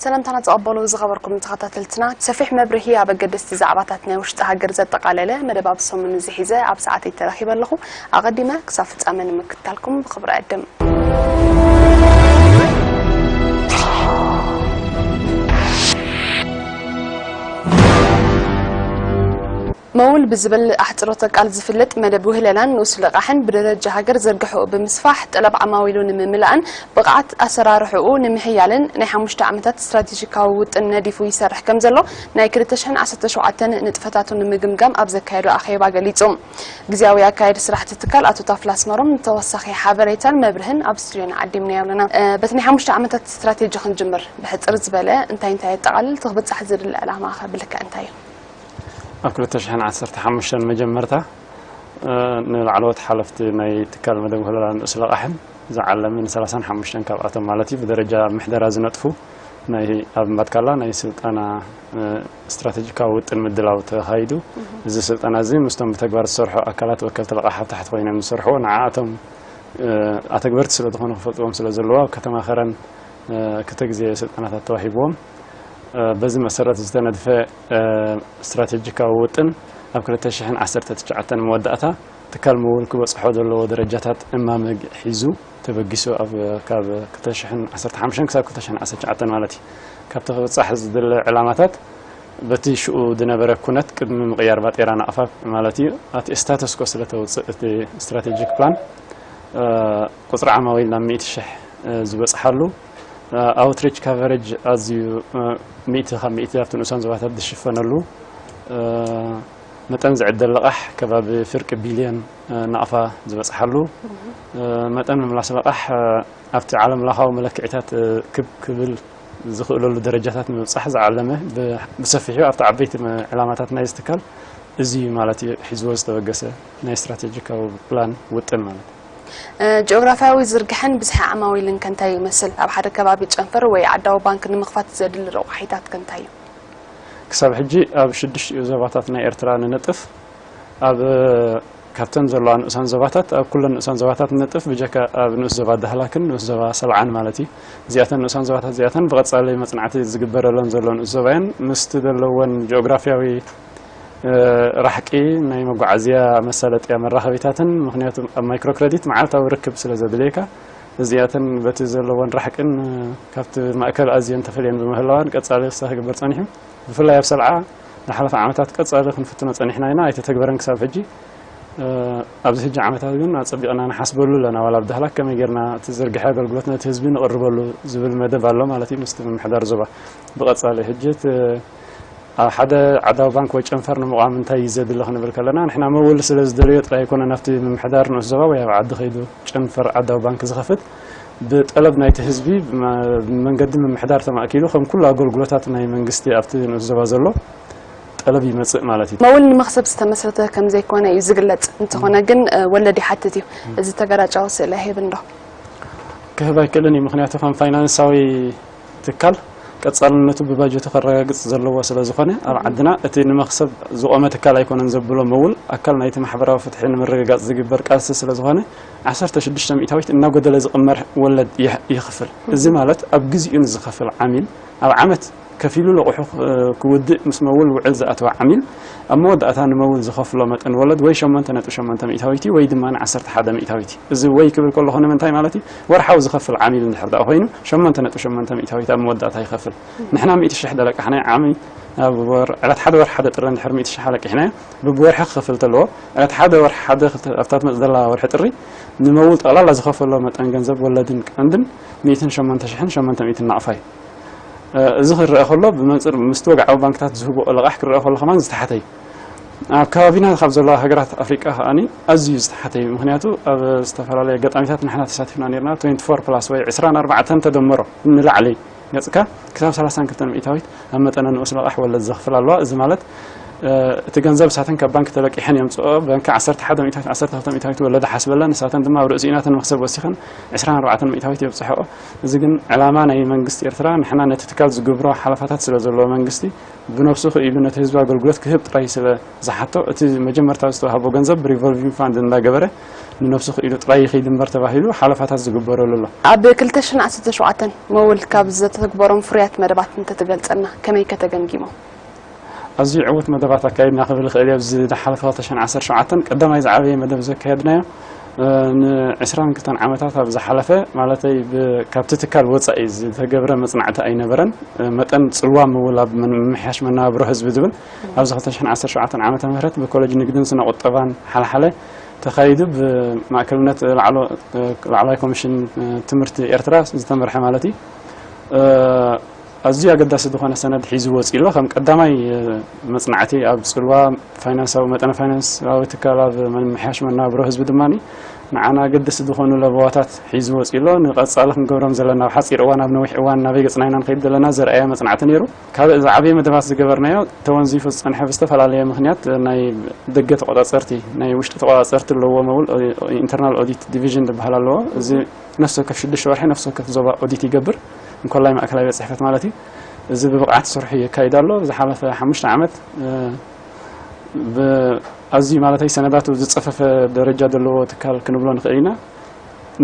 ሰላምታና ተቐበሉ ዝኸበርኩም ተኸታተልትና። ሰፊሕ መብርሂ ኣብ ኣገደስቲ ዛዕባታት ናይ ውሽጢ ሃገር ዘጠቓለለ መደብ ኣብ ሰሙን እዚ ሒዘ ኣብ ሰዓተይ ተረኺበ ኣለኹ። ኣቐዲመ ክሳብ ፍጻመ ንምክትታልኩም ብኽብሪ ዕድም። መውል ብዝብል ኣሕጽሮተ ቃል ዝፍለጥ መደብ ውህለላን ንኡስ ልቓሕን ብደረጃ ሃገር ዝርግሐኡ ብምስፋሕ፣ ጠለብ ዓማዊሉ ንምምላእን ብቕዓት ኣሰራርሕኡ ንምሕያልን ናይ ሓሙሽተ ዓመታት ስትራቴጂካዊ ውጥን ነዲፉ ይሰርሕ ከም ዘሎ ናይ ክልተ ሽሕን ዓሰርተ ሸውዓተን ንጥፈታቱ ንምግምጋም ኣብ ዘካየዶ ኣኼባ ገሊጹ። ግዝያዊ ኣካየዲ ስራሕቲ ትካል ኣቶ ታፍላ ኣስመሮም ንተወሳኺ ሓበሬታን መብርህን ኣብ ስቱድዮና ዓዲምናዮ ኣለና። እ፣ በቲ ናይ ሓሙሽተ ዓመታት ስትራቴጂ ክንጅምር፣ ብሕጽር ዝበለ እንታይ እንታይ የጠቓልል፣ እቲ ክብጻሕ ዝድለ ዕላማ ከ ብልክዕ እንታይ እዩ? ኣብ ክልተ ሽሕን ዓሰርተ ሓሙሽተን መጀመርታ፣ እ፣ ንላዕለዎት ሓለፍቲ ናይ ትካል መደብ ውህለላ ንኡስ ልቓሕን ዝዓለመ ንሰላሳን ሓሙሽተን ካብኣቶም ማለት እዩ፣ ብደረጃ ምሕደራ ዝነጥፉ ናይ ኣብ ማትካላ ናይ ስልጠና፣ እ፣ ስትራቴጂካዊ ውጥን ምድላው ተኻይዱ። እዚ ስልጠና እዚ ምስቶም ብተግባር ዝሰርሑ ኣካላት ወከልቲ ልቓሕ ኣብ ታሕቲ ኮይኖም ዝሰርሕዎ ንዓኣቶም፣ እ፣ ኣተግበርቲ ስለ ዝኾኑ ክፈልጥዎም ስለ ዘለዎ ኣብ ከተማ ከረን፣ እ፣ ክልተ ግዜ ስልጠናታት ተዋሂብዎም። እ፣ በዚ መሰረት ዝተነድፈ፣ እ፣ ስትራቴጂካዊ ውጥን ኣብ ክልተ ሽሕን ዓሰርተ ትሽዓተን መወዳእታ ትካል ምውል ክበጽሖ ዘለዎ ደረጃታት እማመ ሒዙ ተበጊሱ ኣብ፣ ካብ ክልተ ሽሕን ዓሰርተ ሓሙሽተን ክሳብ ክልተ ሽሕን ዓሰርተ ትሽዓተን ማለት እዩ። ካብቲ ክብጻሕ ዝድለ ዕላማታት በቲ ሽኡ ዝነበረ ኩነት ቅድሚ ምቕያር ባጤራ ናቕፋ ማለት እዩ፣ ኣቲ ስታተስኮ ስለ ተውጽእ እቲ ስትራቴጂክ ፕላን፣ እ፣ ቁጽሪ ዓማዊል ናብ ሚእቲ ሽሕ፣ እ፣ ዝበጽሓሉ፣ እ፣ ኣውትሪች ካቨሬጅ ኣዝዩ፣ እ፣ ሚእቲ ካብ ሚእቲ ኣብቲ ንኡሳን ዞባታት ዝሽፈነሉ፣ እ፣ መጠን ዝዕደል ልቓሕ ከባቢ ፍርቂ ቢልዮን፣ እ፣ ናቕፋ ዝበጽሓሉ፣ እ፣ መጠን ምምላስ ልቓሕ፣ እ፣ ኣብቲ ዓለም ለኻዊ መለክዒታት፣ እ፣ ክብ ክብል ዝኽእለሉ ደረጃታት ንምብጻሕ ዝዓለመ፣ ብ-፣ ብሰፊሑ ኣብቲ ዓበይቲ መ-፣ ዕላማታት ናይዚ ትካል እዚ እዩ ማለት እዩ፣ ሒዝዎ ዝተበገሰ ናይ ስትራቴጂካዊ ፕላን ውጥን ማለት። እ፣ ጂኦግራፍያዊ ዝርግሐን ብዝሒ ዓማዊልን ከ እንታይ ይመስል? ኣብ ሓደ ከባቢ ጨንፈር ወይ ዓዳዊ ባንክ ንምኽፋት ዘድሊ ረቋሒታት ከ እንታይ እዩ? ክሳብ ሕጂ ኣብ ሽዱሽቲኡ ዞባታት ናይ ኤርትራ ንነጥፍ። ኣብ፣ ካብተን ዘለዋ ንኡሳን ዞባታት፣ ኣብ ኩለን ንኡሳን ዞባታት ንነጥፍ፣ ብጀካ ኣብ ንኡስ ዞባ ዳህላክን ንኡስ ዞባ ሰብዓን ማለት እዩ። እዚኣተን ንኡሳን ዞባታት እዚኣተን ብቐጻሊ መጽናዕቲ ዝግበረለን ዘሎ ንኡስ ዞባ እየን። ምስቲ ዘለወን ጂኦግራፍያዊ፣ እ፣ ራሕቂ ናይ መጓዓዝያ መሳለጥያ መራኸቢታትን፣ ምኽንያቱ ኣብ ማይክሮ ክረዲት መዓልታዊ ርክብ ስለ ዘድልየካ፣ እዚኣተን በቲ ዘለወን ራሕቅን፣ እ፣ ካብቲ ማእከል ኣዝየን ተፈልየን ብምህላዋን ቀጻሊ ክሳ ክግበር ጸኒሑ። ብፍላይ ኣብ ሰብዓ ዝሓለፈ ዓመታት ቀጻሊ ክንፍትኖ ጸኒሕና ኢና፣ ኣይተተግበረን ክሳብ ሕጂ። እ፣ ኣብዚ ሕጂ ዓመታት ግን ኣጸቢቕና ንሓስበሉ ኣለና። ዋላ ኣብ ዳህላክ ከመይ ጌርና እቲ ዝርግሐ ኣገልግሎት ነቲ ህዝቢ ንቕርበሉ ዝብል መደብ ኣሎ ማለት እዩ፣ ምስቲ ምምሕዳር ዞባ። ብቐጻሊ ሕጂ እቲ ኣብ ሓደ ዓዳዊ ባንክ ወይ ጨንፈር ንምቋም እንታይ እዩ ዘድሊ ክንብል ከለና፣ ንሕና መውል ስለ ዝደለዮ ጥራይ ኣይኮነን፣ ኣብቲ ምምሕዳር ንኡስ ዞባ ወይ ኣብ ዓዲ ከይዱ ጨንፈር ዓዳዊ ባንክ ዝኸፍት፣ ብጠለብ ናይቲ ህዝቢ ብመ-፣ ብመንገዲ ምምሕዳር ተማእኪሉ ከም ኩሉ ኣገልግሎታት ናይ መንግስቲ ኣብቲ ንኡስ ዞባ ዘሎ ጠለብ ይመጽእ ማለት እዩ። መውል ንመኽሰብ ዝተመስረተ ከም ዘይኮነ እዩ ዝግለጽ። እንተኾነ ግን፣ እ፣ ወለድ ይሓትት እዩ። እዚ ተገራጫዊ ስእሊ ኣይህብን ዶ? ክህብ ኣይክእልን እዩ። ምኽንያቱ ከም ፋይናንሳዊ ትካል ቀጻልነቱ ብባጀቱ ከረጋግጽ ዘለዎ ስለ ዝኾነ፣ ኣብ ዓድና እቲ ንመኽሰብ ዝቖመ ትካል ኣይኮነን ዘብሎ መውል ኣካል ናይቲ ማሕበራዊ ፍትሒ ንምርግጋጽ ዝግበር ቃልሲ ስለ ዝኾነ፣ ዓሰርተ ሽዱሽተ ሚእታዊት እናጎደለ ዝቕመር ወለድ ይህ-፣ ይኽፍል። እዚ ማለት ኣብ ግዚኡ ንዝኸፍል ዓሚል ኣብ ዓመት ከፊሉ ለቑሑ ክ-፣ ክውድእ ምስ መውል ውዕል ዝኣተወ ዓሚል፣ ኣብ መወዳእታ ንመውል ዝኸፍሎ መጠን ወለድ ወይ ሸሞንተ ነጥቢ ሸሞንተ ሚእታዊት እዩ ወይ ድማ ዓሰርተ ሓደ ሚእታዊት እዩ። እዚ ወይ ክብል ከለኹ ንምንታይ ማለት እዩ? ወርሓዊ ዝኸፍል ዓሚል እንድሕር ደኣ ኮይኑ፣ ሸሞንተ ነጥቢ ሸሞንተ ሚእታዊት ኣብ መወዳእታ ይኸፍል። ንሕና ሚእቲ ሽሕ ደለቃሕናዮ ዓሚ-፣ ኣብ ወር-፣ ዕለት ሓደ ወርሒ ሓደ ጥሪ እንድሕር ሚእቲ ሽሕ ኣለቂሕናዮ፣ ብብወርሒ ክኸፍል ተለዎ፣ ዕለት ሓደ ወርሒ ሓደ ክልተ፣ ኣብታ ትመጽእ ዘላ ወርሒ ጥሪ፣ ንመውል ጠቕላላ ዝኸፈሎ መጠን ገንዘብ ወለድን ቀንድን ሚእትን ሸሞንተ ሽሕን ሸሞንተ ሚእትን ናቕፋ እዩ። እ፣ እዚ ክረአ ከሎ፣ ብመንጽር ምስቲ ወግዓዊ ባንክታት ዝህብኦ ልቓሕ ክረአ ከሎ ከማን ዝተሓተ እዩ። ኣብ ከባቢና ካብ ዘለዋ ሃገራት ኣፍሪቃ ከኣኒ ኣዝዩ ዝተሓተ እዩ። ምኽንያቱ ኣብ ዝተፈላለየ ኣጋጣሚታት ንሕና ተሳቲፍና ነርና። ትዌንቲ ፎር ፕላስ ወይ ዕስራን ኣርባዕተን ተደመሮ ንላዕሊ ገጽካ ክሳብ ሰላሳን ክልተን ሚእታዊት ኣብ መጠነ ንኡስ ልቓሕ ወለድ ዘኽፍላ ኣለዋ። እዚ ማለት፣ እ፣ እቲ ገንዘብ ንሳተን ካብ ባንክ ተለቂሐን የምጽኦ፣ ባንክ ዓሰርተ ሓደ ሚእታዊት፣ ዓሰርተ ክልተ ሚእታዊት ወለድ ሓስበለን፣ ንሳተን ድማ ኣብ ርእሲኡ ናተን መኽሰብ ወሲኸን ዕስራን ኣርባዕተን ሚእታዊት የብጽሕኦ። እዚ ግን ዕላማ ናይ መንግስቲ ኤርትራ፣ ንሕና ነቲ ትካል ዝግብሮ ሓለፋታት ስለ ዘለዎ፣ መንግስቲ ብነብሱ ክኢሉ ነቲ ህዝቢ ኣገልግሎት ክህብ ጥራይ ስለ ዝሓቶ፣ እቲ መጀመርታ ዝተዋህቦ ገንዘብ ብሪቮልቪንግ ፋንድ እንዳገበረ ንነብሱ ክኢሉ ጥራይ ይኸይድ እምበር ተባሂሉ ሓለፋታት ዝግበረሉ ኣሎ። ኣብ ክልተ ሽሕን ዓሰርተ ሸውዓተን መውል ካብ ዝተተግበሮም ፍርያት መደባት እንተትገልጸልና ከመይ ከተገምጊሞ? ኣዝዩ ዕዉት መደባት ኣካይድና ክብል ይኽእል እየ። ኣብዚ ዝሓለፈ ክልተ ሽሕን ዓሰርተ ሸውዓተን ቀዳማይ ዝዓበየ መደብ ዘካየድናዮ፣ እ፣ ንዕስራን ክልተን ዓመታት ኣብ ዝሓለፈ፣ ማለተይ ብ-፣ ካብቲ ትካል ወጻኢ ዝተገብረ መጽናዕቲ ኣይነበረን። እ፣ መጠን ጽልዋ ምውላብ ምን-፣ ምምሕያሽ መነባብሮ ህዝቢ ዝብል ኣብዚ ክልተ ሽሕን ዓሰርተ ሸውዓተን ዓመተ ምህረት ብኮሌጅ ንግድን ስነ ቁጠባን ሓልሓለ ተኻይዱ ብማእከልነት ላዕሎ-፣ እ፣ ላዕለዋይ ኮሚሽን፣ እ፣ ትምህርቲ ኤርትራ ዝተመርሐ ማለት እዩ። እ፣ ኣዝዩ ኣገዳሲ ዝኾነ ሰነድ ሒዙ ወጺኡ ኣሎ። ከም ቀዳማይ፣ እ፣ መጽናዕቲ ኣብ ጽልዋ ፋይናንሳዊ፣ መጠነ ፋይናንሳዊ ትካል ኣብ ምምሕያሽ መነባብሮ ህዝቢ ድማ ንዓና ኣገደስቲ ዝኾኑ ለበዋታት ሒዙ ወጺኡ ኣሎ። ንቐጻሊ ክንገብሮም ዘለና ኣብ ሓጺር እዋን፣ ኣብ ነዊሕ እዋን ናበይ ገጽና ኢና ንኸይድ ዘለና ዘርኣየ መጽናዕቲ ነይሩ። ካልእ ዝዓበየ መደባት ዝገበርናዮ ተወንዚፉ ዝጸንሐ ብዝተፈላለየ ምኽንያት ናይ ደገ ተቆጻጸርቲ፣ ናይ ውሽጢ ተቆጻጸርቲ ኣለዎ መውል፣ ኢንተርናል ኦዲት ዲቪዥን ዝበሃል ኣለዎ። እዚ ነፍሲ ወከፍ ሽዱሽተ ወርሒ ነፍሲ ወከፍ ዞባ ኦዲት ይገብር፣ እንኮላይ ማእከላይ ቤት ጽሕፈት ማለት እዩ። እዚ ብብቕዓት ስርሑ የካይድ ኣሎ። ዝሓለፈ ሓሙሽተ ዓመት፣ እ፣ ብ-፣ ኣዝዩ ማለተይ ሰነዳቱ ዝጸፈፈ ደረጃ ዘለዎ ትካል ክንብሎ ንኽእል ኢና።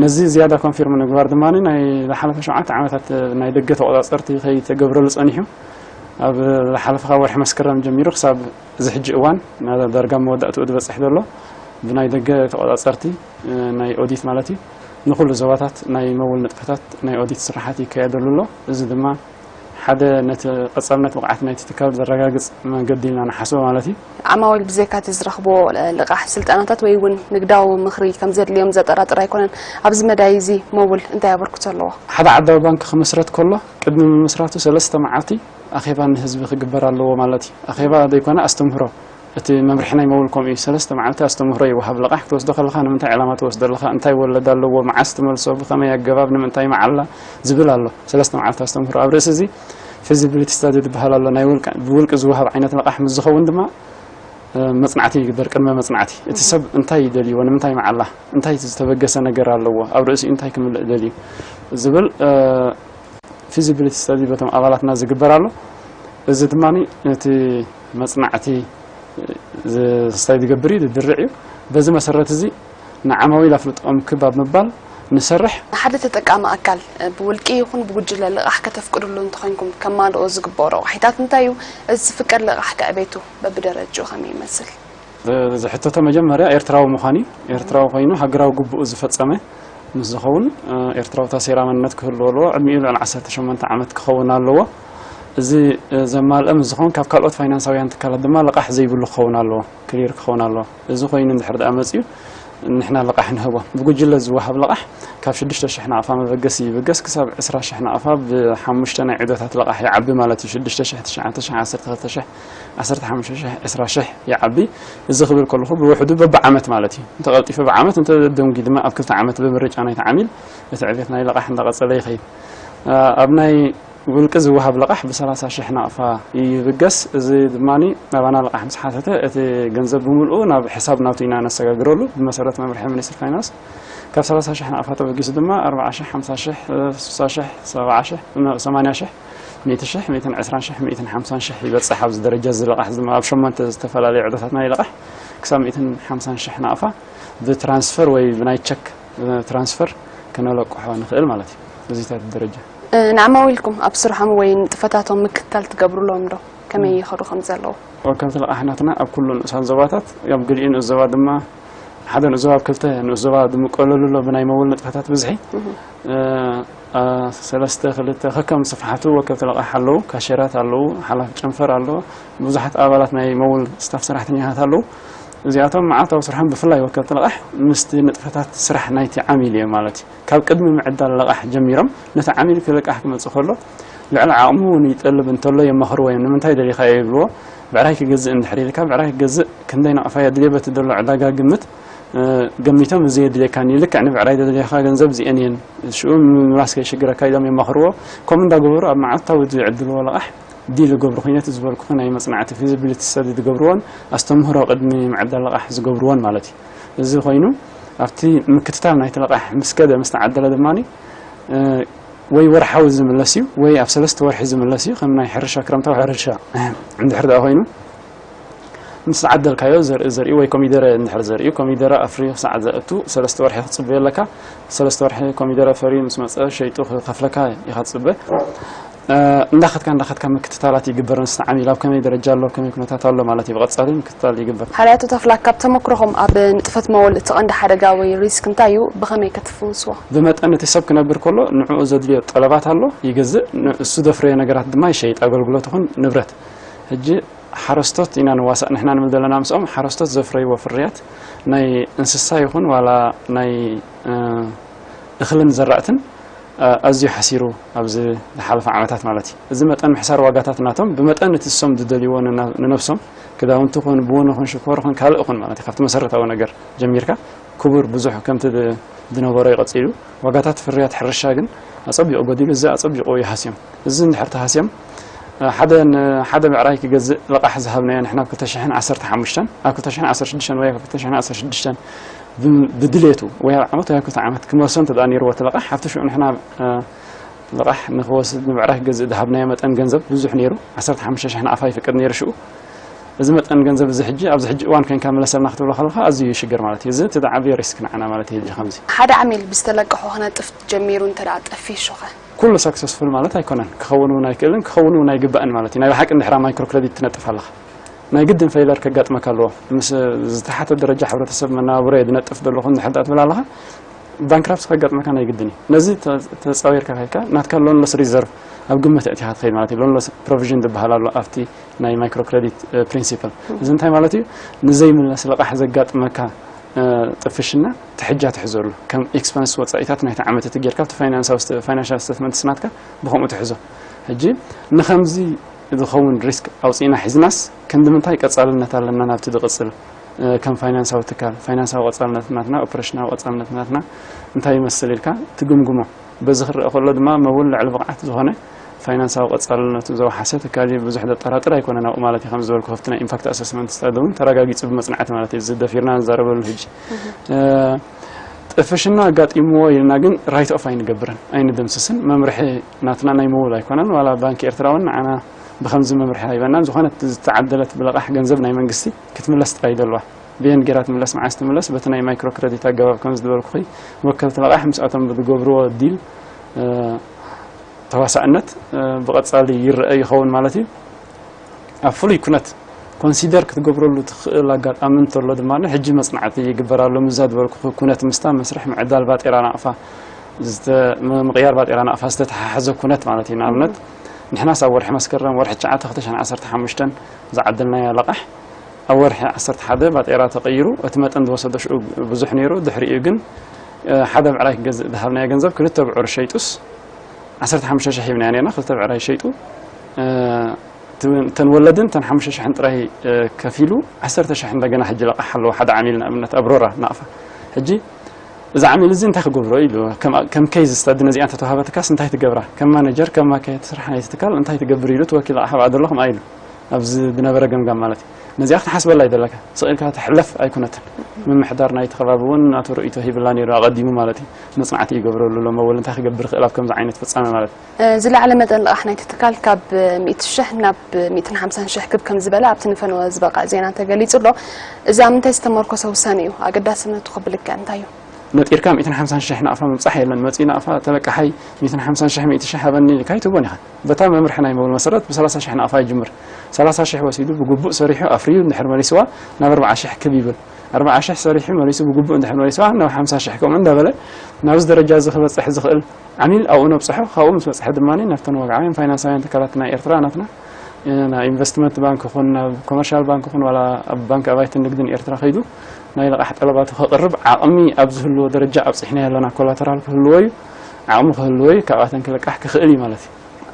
ነዚ ዝያዳ ኮንፊርም ንምግባር ድማ ናይ ዝሓለፈ ሸውዓተ ዓመታት ናይ ደገ ተቆጻጸርቲ ከይተገብረሉ ጸኒሑ፣ ኣብ ዝሓለፈ ካብ ወርሒ መስከረም ጀሚሩ ክሳብ እዚ ሕጂ እዋን፣ ና-፣ ዳርጋ መወዳእትኡ ዝበጽሕ ዘሎ፣ ብናይ ደገ ተቆጻጸርቲ፣ እ፣ ናይ ኦዲት ማለት እዩ፣ ንኹሉ ዞባታት ናይ መውል ንጥፈታት ናይ ኦዲት ስራሓት ይካየደሉ ኣሎ። እዚ ድማ ሓደ ነቲ ቀጻልነት ብቕዓት ናይቲ ትካል ዘረጋግጽ መገዲ ኢልና ንሓስቦ ማለት እዩ። ዓማዊል ብዘይካ እቲ ዝረኽብዎ ልቓሕ፣ ስልጠናታት ወይ እውን ንግዳዊ ምኽሪ ከም ዘድልዮም ዘጠራጥር ኣይኮነን። ኣብዚ መዳይ እዚ መውል እንታይ ኣበርክቶ ኣለዎ? ሓደ ዓዳዊ ባንክ ክምስረት ከሎ ቅድሚ ምምስራቱ ሰለስተ መዓልቲ ኣኼባ ንህዝቢ ክግበር ኣለዎ ማለት እዩ። ኣኼባ ዘይኮነ ኣስተምህሮ፣ እቲ መምርሒ ናይ መውል ከምኡ እዩ። ሰለስተ መዓልቲ ኣስተምህሮ ይወሃብ። ልቓሕ ክትወስዶ ከለኻ ንምንታይ ዕላማ ትወስዶ ኣለኻ? እንታይ ወለድ ኣለዎ? መዓስ ትመልሶ? ብኸመይ ኣገባብ? ንምንታይ መዓላ? ዝብል ኣሎ። ሰለስተ መዓልቲ ኣስተምህሮ። ኣብ ርእሲ እዚ ፊዚቢሊቲ ስታዲ ዝበሃል ኣሎ። ናይ ውልቀ-፣ ብውልቂ ዝወሃብ ዓይነት ልቓሕ ምስ ዝኸውን ድማ፣ እ፣ መጽናዕቲ ይግበር። ቅድመ መጽናዕቲ እቲ ሰብ እንታይ ይደልይዎ? ንምንታይ መዓላ? እንታይ ዝተበገሰ ነገር ኣለዎ? ኣብ ርእሲኡ እንታይ ክምልእ ደልዩ? ዝብል፣ እ፣ ፊዚቢሊቲ ስተዲ በቶም ኣባላትና ዝግበር ኣሎ። እዚ ድማ እቲ መጽናዕቲ ዝ-፣ ስታይ ዝገብር እዩ፣ ዝድርዕ እዩ። በዚ መሰረት እዚ ንዓማዊል ኣፍልጦኦም ክብ ኣብ ምባል ንሰርሕ። ንሓደ ተጠቃሚ ኣካል ብውልቂ ይኹን ብጉጅለ ልቓሕ ከተፍቅድሉ እንተኾይንኩም ከማልኦ ዝግበኦ ረቋሒታት እንታይ እዩ? እዚ ዝፍቀድ ልቓሕ ከዕቤቱ በብደረጅኡ ከመይ ይመስል? ዝሕተቶ መጀመርያ ኤርትራዊ ምዃን እዩ። ኤርትራዊ ኮይኑ ሃገራዊ ግቡኡ ዝፈጸመ ምስ ዝኸውን፣ እ፣ ኤርትራዊ ታሴራ መንነት ክህልዎ ኣለዎ። ዕድሚኡ ልዕሊ ዓሰርተ ሸሞንተ ዓመት ክኸውን ኣለዎ። እዚ፣ እ፣ ዘማልአ ምስ ዝኸውን ካብ ካልኦት ፋይናንሳውያን ትካላት ድማ ልቓሕ ዘይብሉ ክኸውን ኣለዎ፣ ክሊር ክኸውን ኣለዎ። እዚ ኮይኑ እንድሕር ደኣ መጺኡ ንሕና ልቓሕ ንህቦ። ብጉጅለ ዝወሃብ ልቓሕ ካብ ሽዱሽተ ሽሕ ናቕፋ መበገሲ ይብገስ ክሳብ ዕስራ ሽሕ ናቕፋ ብሓሙሽተ ናይ ዑደታት ልቓሕ ይዓቢ ማለት እዩ። ሽዱሽተ ሽሕ፣ ትሽዓተ ሽሕ፣ ዓሰርተ ክልተ ሽሕ፣ ዓሰርተ ሓሙሽተ ሽሕ፣ ዕስራ ሽሕ ይዓቢ። እዚ ክብል ከለኹ ብውሕዱ በብዓመት ማለት እዩ። እንተ ቀልጢፈ ብዓመት፣ እንተ ደንጒ ድማ ኣብ ክልተ ዓመት ብምርጫ ናይቲ ዓሚል እቲ ዕቤት ናይ ልቓሕ እንዳቐጸለ ይኸይድ። ኣብ ናይ ውልቂ ዝወሃብ ልቓሕ ብሰላሳ ሽሕ ናቕፋ ይብገስ። እዚ ድማ ኣባና ልቓሕ ምስ ሓተተ እቲ ገንዘብ ብምልኡ ናብ ሕሳብ ናቱ ኢና ነሰጋግረሉ ብመሰረት መምርሒ ሚኒስትሪ ፋይናንስ። ካብ ሰላሳ ሽሕ ናቕፋ ተበጊሱ ድማ ኣርብዓ ሽሕ፣ ሓምሳ ሽሕ፣ ስሳ ሽሕ፣ ሰብዓ ሽሕ፣ ሰማንያ ሽሕ፣ ሚእቲ ሽሕ፣ ሚእትን ዕስራን ሽሕ፣ ሚእትን ሓምሳን ሽሕ ይበጽሕ። ኣብዚ ደረጃ እዚ ልቓሕ እዚ ኣብ ሸሞንተ ዝተፈላለዩ ዑደታት ናይ ልቓሕ ክሳብ ሚእትን ሓምሳን ሽሕ ናቕፋ ብትራንስፈር ወይ ብናይ ቸክ ትራንስፈር ክነለቅሖ ንኽእል ማለት እዩ። እዚታት ደረጃ። እ፣ ንዓማዊልኩም ኣብ ስርሖም ወይ ንጥፈታቶም ምክትታል ትገብሩሎም ዶ? ከመይ ይኸዱ ከም ዘለዉ? ወከልቲ ልቓሕ ናትና ኣብ ኩሉ ንኡሳን ዞባታት፣ ኣብ ገሊኡ ንኡስ ዞባ ድማ፣ ሓደ ንኡስ ዞባ ኣብ ክልተ ንኡስ ዞባ ዝምቀለሉ ኣሎ ብናይ መውል ንጥፈታት ብዝሒ። እህ። እ፣ አ፣ ሰለስተ፣ ክልተ፣ ከከም ስፍሓቱ ወከልቲ ልቓሕ ኣለዉ፣ ካሸራት ኣለዉ፣ ሓላፊ ጨንፈር ኣለዎ፣ ብዙሓት ኣባላት ናይ መውል ስታፍ ሰራሕተኛታት ኣለዉ። እዚኣቶም መዓልታዊ ስርሖም ብፍላይ ወከልቲ ልቓሕ ምስቲ ንጥፈታት ስራሕ ናይቲ ዓሚል እዮም ማለት እዩ። ካብ ቅድሚ ምዕዳል ልቓሕ ጀሚሮም ነቲ ዓሚል ክልቃሕ ክመጽእ ከሎ ልዕሊ ዓቕሙ እውን ይጠልብ እንተሎ የማኽርዎ እዮም። ንምንታይ ደሊኻዮ ይብልዎ። ብዕራይ ክገዝእ እንድሕር ኢልካ ብዕራይ ክገዝእ ክንደይ ናቕፋ የድልዮ በቲ ዘሎ ዕዳጋ ግምት፣ እ፣ ገሚቶም እዚ የድልየካኒ ልክዕ ንብዕራይ ዘድልየካ ገንዘብ እዚአን እየን ሽኡ ምምላስ ከይሽግረካ ኢሎም የማኽርዎ። ከምኡ እንዳገበሩ ኣብ መዓልታዊ ዝዕድልዎ ልቓሕ ዲል ይገብሩ። ኩነት ዝበልኩኺ ናይ መጽናዕቲ ፊዚቢሊቲ ስተዲ ዝገብርዎን ኣስተምህሮ ቅድሚ ምዕዳል ልቓሕ ዝገብርዎን ማለት እዩ። እዚ ኮይኑ ኣብቲ ምክትታል ናይቲ ልቓሕ ምስ ከደ ምስ ተዓደለ ድማ፣ እ፣ ወይ ወርሓዊ ዝምለስ እዩ ወይ ኣብ ሰለስተ ወርሒ ዝምለስ እዩ። ከም ናይ ሕርሻ ክረምታዊ ሕርሻ እንድሕር ደኣ ኮይኑ ምስ ዝዓደልካዮ ዘርኢ ዘርኢ ወይ ኮሚደረ እንድሕር ዘርኢ ኮሚደረ ኣፍርዩ ክሳዕ ዘእቱ ሰለስተ ወርሒ ክትፅበ ኣለካ። ሰለስተ ወርሒ ኮሚደረ ፈርዩ ምስ መፀ ሸይጡ ክኸፍለካ ኢኻ ትፅበ። እንዳኸድካ እንዳኸድካ ምክትታላት ይግበር። ንስቲ ዓሚል ኣብ ከመይ ደረጃ ኣሎ፣ ኣብ ከመይ ኩነታት ኣሎ ማለት እዩ። ብቐፃሊ ምክትታል ይግበር። ሓላያቱ ተፍላ ካብ ተመክሮኹም ኣብ ንጥፈት መወል እቲ ቀንዲ ሓደጋ ወይ ሪስክ እንታይ እዩ? ብኸመይ ከትፍውስዎ? ብመጠን እቲ ሰብ ክነብር ከሎ ንዕኡ ዘድልዮ ጠለባት ኣሎ ይገዝእ። እሱ ዘፍረዮ ነገራት ድማ ይሸይጥ፣ ኣገልግሎት ይኹን ንብረት። ሕጂ ሓረስቶት ኢና ንዋሳእ ንሕና ንብል ዘለና ምስኦም። ሓረስቶት ዘፍረይዎ ፍርያት ናይ እንስሳ ይኹን ዋላ ናይ እኽልን ዘራእትን ኣዝዩ ሓሲሩ ኣብዚ ዝሓለፈ ዓመታት ማለት እዩ። እዚ መጠን ምሕሳር ዋጋታት ናቶም ብመጠን እቲ እሶም ዝደልይዎ ንነብሶም ክዳውንቲ ኹን ቡን ኹን ሽኮር ኹን ካልእ ኹን ማለት እዩ ካብቲ መሰረታዊ ነገር ጀሚርካ ክቡር ብዙሕ ከምቲ ዝነበሮ ይቐፂሉ። ዋጋታት ፍርያት ሕርሻ ግን ኣፀቢቑ ጎዲሉ፣ እዚ ኣፀቢቑ ይሃስዮም። እዚ እንድሕር ተሃስዮም ሓደ ሓደ ብዕራይ ክገዝእ ልቓሕ ዝሃብናዮ ንሕና ኣብ ክልተ ሽሕን ዓሰርተ ሓሙሽተን ኣብ ክልተ ሽሕን ዓሰርተ ሽዱሽተን ወይ ኣብ ክልተ ሽሕን ዓሰርተ ሽዱሽተን ብድሌቱ ወይ ኣብ ዓመት ወይ ኣብ ክልተ ዓመት ክመልሶ እንተ ነይርዎ እቲ ልቓሕ ኣብቲ ሽዑ ንሕና ልቓሕ ንክወስድ ንብዕራይ ክገዝእ ዝሃብናዮ መጠን ገንዘብ ብዙሕ ነይሩ። ዓሰርተ ሓሙሽተ ሽሕ ንኣፋ ይፍቅድ ነይሩ ሽኡ። እዚ መጠን ገንዘብ እዚ ሕጂ ኣብዚ ሕጂ እዋን ኮይንካ ምለሰልና ክትብሎ ከለካ ኣዝዩ ይሽገር ማለት እዩ። እዚ እቲ ዝዓበየ ሪስክ ንዓና ማለት እዩ። ሕጂ ከምዚ ሓደ ዓሚል ብዝተለቀሖ ክነጥፍ ጀሚሩ እንተ ደኣ ጠፊሹኸ? ኩሉ ሰክሰስፉል ማለት ኣይኮነን። ክኸውን እውን ኣይክእልን ክኸውን እውን ኣይግባእን ማለት እዩ። ናይ ብሓቂ እንድሕራ ማይክሮ ክረዲት ትነጥፍ ኣለኻ ናይ ግድን ፌይለር ከጋጥመካ ኣለዎ። ምስ ዝተሓተ ደረጃ ሕብረተሰብ መነባብሮ እየ ዝነጥፍ ዘለኹ እንድሕር ደኣ ትብል ኣለኻ ባንክራፕሲ ከጋጥመካ ናይ ግድን እዩ። ነዚ ተፃዊርካ ከይድካ ናትካ ሎን ሎስ ሪዘርቭ ኣብ ግምት ኣእቲኻ ትኸይድ ማለት እዩ። ሎን ሎስ ፕሮቪዥን ዝበሃል ኣሎ ኣብቲ ናይ ማይክሮ ክረዲት ፕሪንሲፕል። እዚ እንታይ ማለት እዩ? ንዘይምለስ ልቓሕ ዘጋጥመካ ጥፍሽና ትሕጃ ትሕዘሉ ከም ኤክስፐንስ ወፃኢታት ናይቲ ዓመት እቲ ጌርካ ኣብቲ ፋይናንሻል ስቴትመንትስ ናትካ ብከምኡ ትሕዞ። ሕጂ ንከምዚ ዝኸውን ሪስክ ኣውፂእና ሒዝናስ ክንዲ ምንታይ ቀፃልነት ኣለና ናብቲ ዝቕፅል ከም ፋይናንሳዊ ትካል ፋይናንሳዊ ቀፃልነት ናትና ኦፕሬሽናዊ ቀፃልነት ናትና እንታይ ይመስል ኢልካ ትግምግሞ። በዚ ክረአ ከሎ ድማ መውል ልዕሊ ብቕዓት ዝኾነ ፋይናንሳዊ ቀፃልነቱ ዘውሓሰ ትካል ብዙሕ ዘጠራጥር ኣይኮነን ኣብኡ ማለት እዩ። ከም ዝበልኩ ከፍቲ ናይ ኢምፓክት ኣሰስመንት ስታዲ እውን ተረጋጊፁ ብመፅናዕቲ ማለት እዩ። እዚ ደፊርና ንዛረበሉ ሕጂ ጥፍሽና ኣጋጢምዎ ኢልና ግን ራይት ኦፍ ኣይንገብርን ኣይንድምስስን። መምርሒ ናትና ናይ ምውል ኣይኮነን። ዋላ ባንኪ ኤርትራ እውን ንዓና ብከምዚ መምርሒ ኣይበናን። ዝኾነት ዝተዓደለት ብለቓሕ ገንዘብ ናይ መንግስቲ ክትምለስ ጥራይ ዘለዋ ብየን ጌራ ትምለስ መዓስ ትምለስ በቲ ናይ ማይክሮ ክረዲት ኣገባብ ከም ዝነበርኩኺ ወከልቲ ለቓሕ ምስኣቶም ብዝገብርዎ ዲል ተዋሳእነት ብቐጻሊ ይረአ ይኸውን ማለት እዩ። ኣብ ፍሉይ ኩነት ኮንሲደር ክትገብረሉ ትኽእል ኣጋጣሚ እንተሎ ድማ ሕጂ መጽናዕቲ ይግበራሉ ምዛ ዝበልኩ ኩነት ምስታ መስርሕ ምዕዳል ባጤራ ናቕፋ ምቕያር ባጤራ ናቕፋ ዝተተሓሓዘ ኩነት ማለት እዩ። ንኣብነት ንሕናስ ኣብ ወርሒ መስከረም ወርሒ ትሽዓተ ክልተ ሽሕን ዓሰርተ ሓሙሽተን ዝዓደልናዮ ለቓሕ ኣብ ወርሒ ዓሰርተ ሓደ ባጤራ ተቐይሩ እቲ መጠን ዝወሰዶ ሽኡ ብዙሕ ነይሩ። ድሕሪኡ ግን ሓደ ብዕራይ ክገዝእ ዝሃብናዮ ገንዘብ ክልተ ብዑር ሸይጡስ ዓሰርተ ሓሙሽተ ሽሕ ሂብናዮ ነርና። ክልተ ብዕራይ ሸይጡ እተን ወለድን እተን ሓሙሽተ ሽሕን ጥራይ ከፊሉ ዓሰርተ ሽሕ እንደገና ሕጂ ለቓሕ ኣለዎ ሓደ ዓሚል ንኣብነት ኣብ ሮራ ናቕፋ። ሕጂ እዚ ዓሚል እዚ እንታይ ክገብሮ ኢሉ ከም ኬዝ ስተዲ ነዚኣ እንተተዋሃበትካስ እንታይ ትገብራ ከም ማነጀር ከም ማካየቲ ስራሕ ናይቲ ትካል እንታይ ትገብር ኢሉ እቲ ወኪል ኣቕሓ ብኣደሎ ከምኣ ኢሉ ኣብዚ ዝነበረ ገምጋም ማለት እዩ። ነዚኣ ክትሓስበላ ይደለካ ስቕ ኢልካ ትሕለፍ ኣይኮነትን። ምምሕዳር ናይቲ ከባቢ እውን ናቱ ርእይቶ ሂብላ ነይሩ ኣቐዲሙ ማለት እዩ። መፅናዕቲ ይገብረሉ ኣሎ መወል እንታይ ክገብር ይኽእል ኣብ ከምዚ ዓይነት ፍፃመ ማለት እዩ። ዝለዓለ መጠን ልቓሕ ናይቲ ትካል ካብ ሚእቲ ሽሕ ናብ ሚእትን ሓምሳን ሽሕ ክብ ከም ዝበለ ኣብቲ ንፈነወ ዝበቕዕ ዜና ተገሊጹ ኣሎ። እዚ ኣብ ምንታይ ዝተመርኮሰ ውሳነ እዩ? ኣገዳስነቱ ከ ብልክዕ እንታይ እዩ? ነጢርካ ሚእትን ሓምሳን ሽሕ ናቕፋ ምብጻሕ የለን። መጺኡ ናቕፋ ተለቃሓይ ሚእትን ሓምሳን ሽሕ ሚእቲ ሽሕ ሃበኒ ኢልካ ኣይትህቦን ኢኻ። በታ መምርሒ ናይ መብል መሰረት ብሰላሳ ሽሕ ናቕፋ ይጅምር። ሰላሳ ሽሕ ወሲዱ ብግቡእ ሰሪሑ ኣፍርዩ እንድሕር መሊስዋ ናብ ኣርብዓ ሽሕ ክብ ይብል። ኣርብዓ ሽሕ ሰሪሑ መሊሱ ብግቡእ እንድሕር መሊስዋ ናብ ሓምሳ ሽሕ ከምኡ እንዳበለ ናብዚ ደረጃ እዚ ክበጽሕ ዝኽእል ዓሚል ኣብኡ ነብጽሖ። ካብኡ ምስ በጽሐ ድማ ናብተን ወግዓውያን ፋይናንሳውያን ትካላት ናይ ኤርትራ ናትና ናብ ኢንቨስትመንት ባንክ ይኹን ናብ ኮመርሻል ባንክ ይኹን ዋላ ኣብ ባንክ ኣባይትን ንግድን ኤርትራ ከይዱ ናይ ልቓሕ ጠለባቱ ከቕርብ ዓቕሚ ኣብ ዝህልዎ ደረጃ ኣብጺሕናዮ ኣለና። ኮላተራል ክህልዎ እዩ፣ ዓቕሚ ክህልዎ እዩ፣ ካብኣተን ክልቃሕ ክኽእል እዩ ማለት እዩ።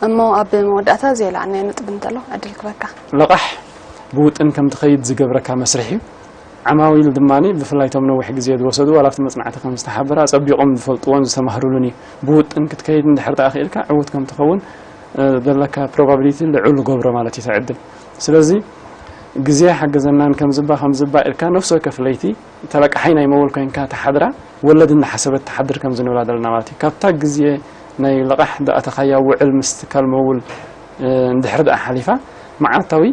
እሞ ኣብ መወዳእታ ዘየለዓልናዮ ነጥቢ እንተሎ ዕድል ክበካ። ልቓሕ ብውጥን ከም ትኸይድ ዝገብረካ መስርሕ እዩ። ዓማዊል ድማ ብፍላይ እቶም ነዊሕ ግዜ ዝወሰዱ ዋላ ኣብቲ መጽናዕቲ ከም ዝተሓበረ ኣጸቢቖም ዝፈልጥዎን ዝተማህሩሉን እዩ። ብውጥን ክትከይድ እንድሕር ደኣ ክኢልካ ዕዉት ከም ትኸውን ዘለካ ፕሮባቢሊቲ ልዑል ዝገብሮ ማለት እዩ እቲ ዕድል። ስለዚ ግዜ ሓገዘናን ከምዝባ ከምዝባ ኢልካ ነፍሲ ወከፍ ለይቲ ተለቃሓይ ናይ መወል ኮይንካ ተሓድራ ወለድ እናሓሰበት ትሓድር ከም ዝንብላ ዘለና ማለት እዩ። ካብታ ግዜ ናይ ልቓሕ ዝኣተኻያ ውዕል ምስ ትካል መውል እንድሕር ደኣ ሓሊፋ መዓልታዊ